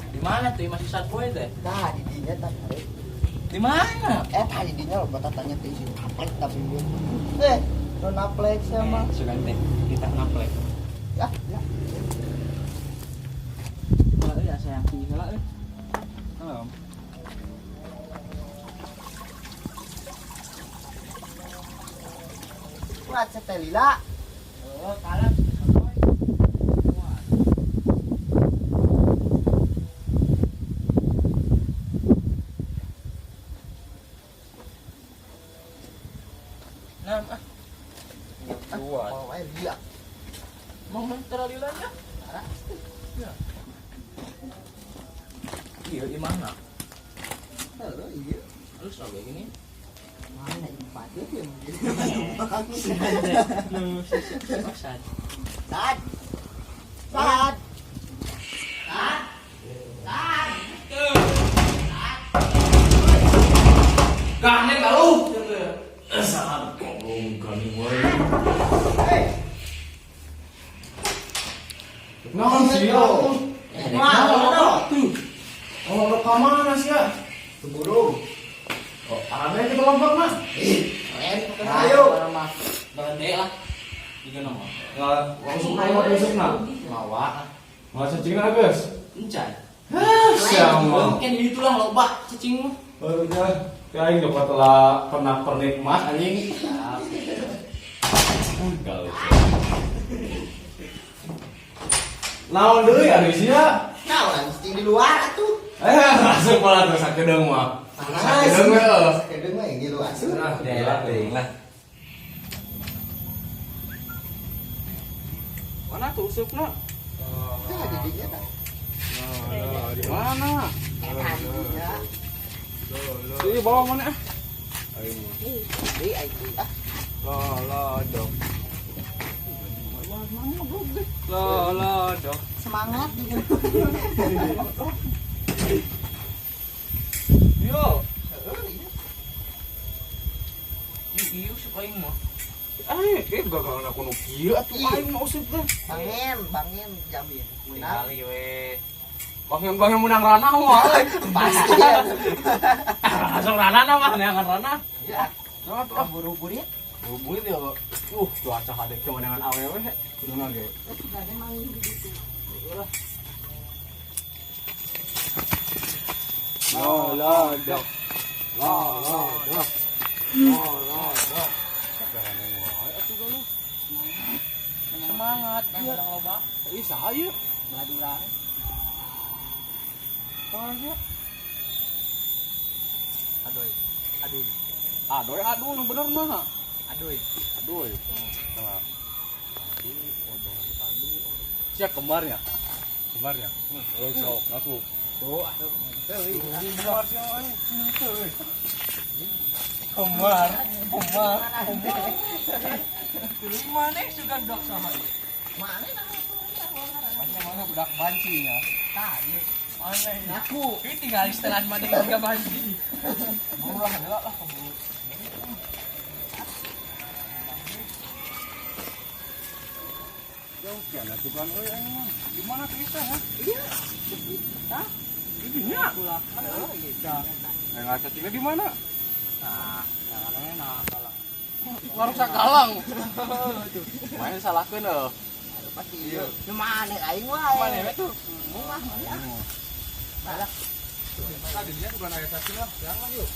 Di mana tuh masih sad boy teh? Tah di dinya tah. Di mana? Eh tah di dinya loba tatanya teh si naplek tapi gue. Nu naplek sama. Sugan teh kita naplek. Ya, ya. Kalau ya sayang sih heula euy. Halo. Kuat teh lila. Oh, kalah sad boy. Nah, ah. Dua. Oh, lila. Mau mentera lilanya? Ya. Iya, di mana? Halo, iya. Terus oke gini. Mana empat ya? Lu sad. Sad. Sad. Sad. Sad. Gane galuh. Salam goblok gane wae. Hei. Naon sih ya? Wah, tuh. Oh, ka mana sih ya? Keburu. Oh, aneh kita lompat mah. Ih, keren. Ayo. Berende lah. Tiga nomor. Nggak, langsung naik besok nah. Mawa. Nggak cacing lah, guys. Encan. Hah, siapa? Mungkin itulah loba cacing mah. Baru aja. Kayak nggak telah pernah pernikmat anjing. Galuh. Naon deui anu sia? Naon cacing di luar atuh. Langsung malah terus sakedeung mah. Panas. Sakedeung we. Sakedeung mah ngilu asuh. Nah, Daerah teuing lah. Mana tuh usupna? Tah di dinya tah. Nah, di mana? Eta di dinya. Di bawah mana ah? Ayo. Ih, deui aing ah. Lo dok. Lo dok. Semangat gitu. Yo. Heeh, iya. Ieu usuk aing mah. Eh, gagal aku nu kieu atuh aing mah useup teh. Bangin, bangin jamin. Menang. Tingali we. Bangin-bangin menang ranah mah. Pasti ya. Langsung ranah mah neangan ranah. Ya, Nah, tuh ah. buru-buru ya. Buru-buru ya. Cuaca hade kemenangan awewe kuduna ge. Sebenarnya mangin gitu. Lo lo dok. Lo lo dok. Lo lo dok. Garane wae atuh galuh. Semangat kan urang loba. Ih, saya. Madura. Tangan Aduh. Aduh. Aduh, aduh, nu bener mah. Aduh. Aduh. Nah. Aduh, aduh, aduh. Sia kembarnya. Kembarnya. Tolong sok ngaku. Tuh, atuh. Kembar sia euy. Kembar, kembar, kembar. Mana suka dok sama. Mana nah? Mana mana budak banci nya. Tah, ieu. Mana? Ngaku. Ini tinggal setelan mana juga banci. Buru lah, heula lah keburu. Jauh kian asupan euy aing mah. Di mana kita ha? Iya. Hah? Di dinya. Ulah. Oh, iya. Eh cacingnya di mana? Nah, jangan enak kalang. Ngarusak galang. Main salahkeun euy. Pasti ieu. Nu mana aing wae. Mana we tuh? Mung mah mana ah. Balak. Tadi dia bukan aya cacing lah. Jangan yuk.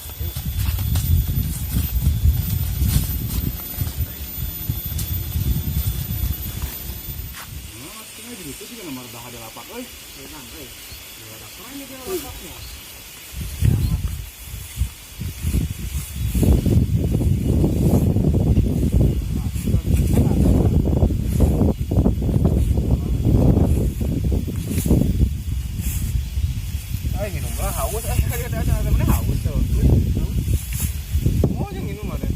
Nah, cacingnya di situ juga nomor dah ada lapak euy. Memang euy. Ya ada keren dia lapaknya. Ay, minum lah haus. Eh, ada mana haus tuh. Mau aja minum mana?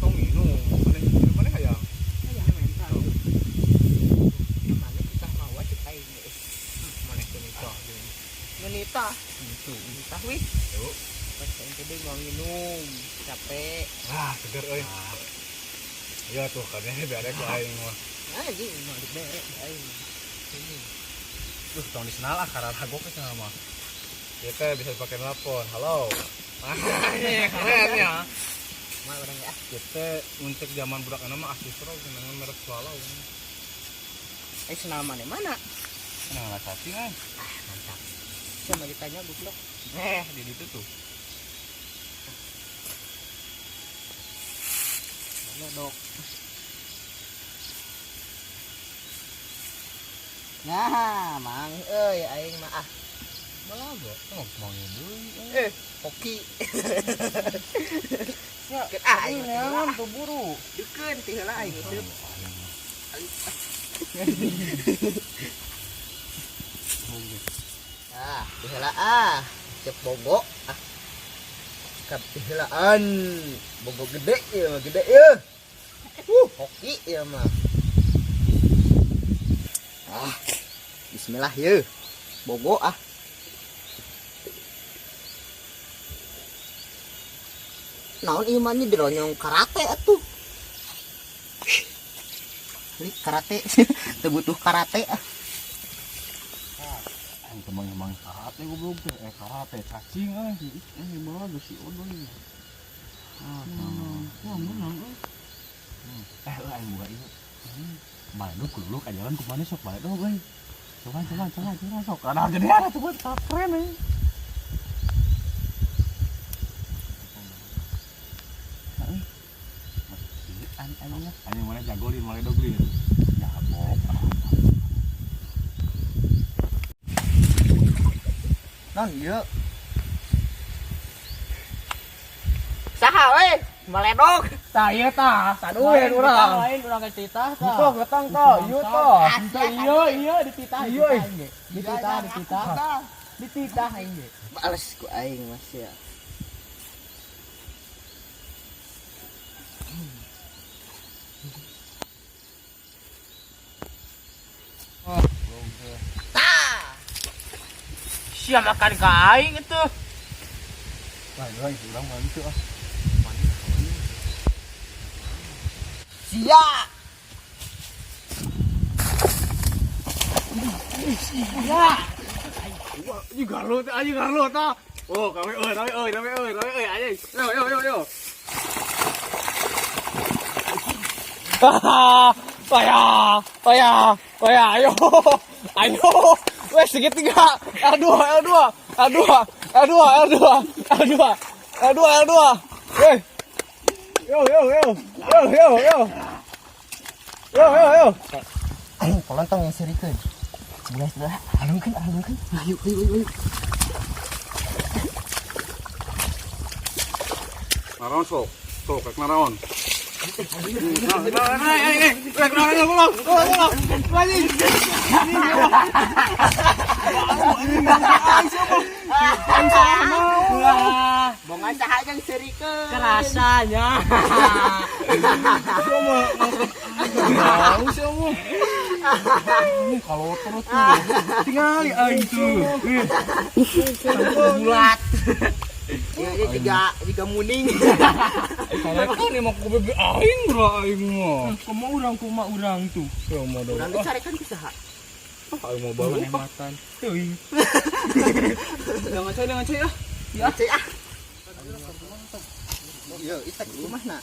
Tong minum. Mana minum mana hayang? Aya mental. Mana kita mawa cek aing. Mana tuh nikah? Nu nitah. Itu. Nitah wih. Yuk. Pas aing teh mau minum, capek. Ah, seger euy. Ya tuh kadang biar aku aing mah. Nah, anjing mau dibere aing. Ini. Tong disenal ah karena ragok cenah mah. Kita bisa dipakai nelpon. Halo. Keren ya. Mah urang ya. Kita untuk zaman budak anu mah Asus ROG cenah merek Swallow. Senal mana mana? Senang lah cacing eh. Ah, mantap. Sama ditanya goblok. Di ditu tuh. Mana dok? Nah, mang euy aing mah ah. Balaga, tengok semuanya deui. Hoki. Ya, ah, aing neangan tuh buru. Deukeun ti heula aing hidup. Ah, ti heula ah. Cep bogo ah. Kap ti heulaan. Bogo gede ieu mah, gede ieu. Hoki ieu mah. Ah. Bismillah ye. Bogo ah. Naon ieu mah dironyong karate atuh. Li karate. Teu butuh karate ah. Aing teh emang karate goblok teh. Karate cacing euy. Bagus si Odoy. Ah, ya menang euy. Aing buka ieu. Bandung kuluk ajaran ku maneh sok balik dong euy. Coba sok. Ada gedean atuh keren euy. Aing mana jago lin, mana dog lin. Jago. Non ieu. Saha we? Maledog. Tah ieu tah, sadueun urang. Lain urang ke titah tah. Tah getang tah, ieu tah. Iya iya dititah. Iya. Dititah dititah. Dititah aing ge. Males ku aing mas ya. Tah. Sia makan ka aing itu. Wah, urang mah gitu ah. Sia. Ya. Anjing garlo teh, anjing garlo tah. Oh, kawe euy, kawe euy, kawe euy, kawe euy, anjing. Yo yo yo yo. Paya, paya, paya, ayo, ayo, wes segitiga, L2, L2, L2, L2, L2, L2, L2, L2, weh, Yo yo yo. Yo yo yo. Yo yo yo. Aing kolontong yang serikeun. Sebelah sebelah, alungkeun alungkeun. Ayo ayo ayo. Naraon sok. Sok rek naraon. Wah, Bongan saha jeung serikeun. kerasanya. Ini kalau terus tuh. Tinggal aing tuh. Bulat. Ya, ya tiga muning. Kan emang ku bebe aing bro aing mah. Kumaha urang tuh. Ya mau dong. Urang dicarekan ku saha? Aing mau baru. Hematan. Teuing. Jangan cai, jangan cai ah. Ya. Cai ah. Yo, itek kumahna.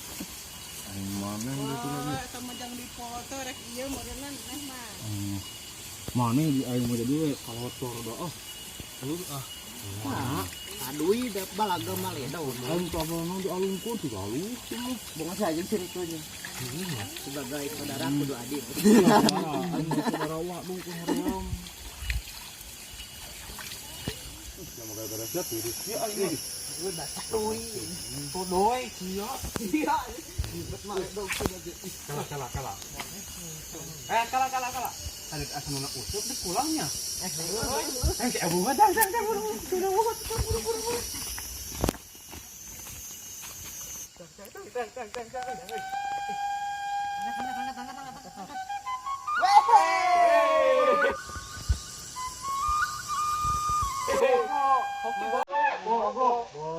Aing mana gitu lagi. Sama jang dipoto rek ieu modelan neh mah. Mana di aing mau jadi we kalau tor doh. Lu ah. Wah, aduh da balaga maledo. Aing tuh apa nang dialungkeun tuh alus mah. Bongan saha jeung serikeun. Sebagai saudara kudu adil. Aing mah saudara wah dong ku hoream. Ya mau gara-gara sia tiris sia aing. Udah deui. Todoy sia. Iya. Ribet maledo sebagai Kalah kalah kalah. Kalah kalah kalah. Ada asa nona usup di pulangnya. Si Abu mah dang dang dang buru buru buru buru buru. Dang dang dang dang dang. Angkat angkat angkat angkat angkat. Go go go.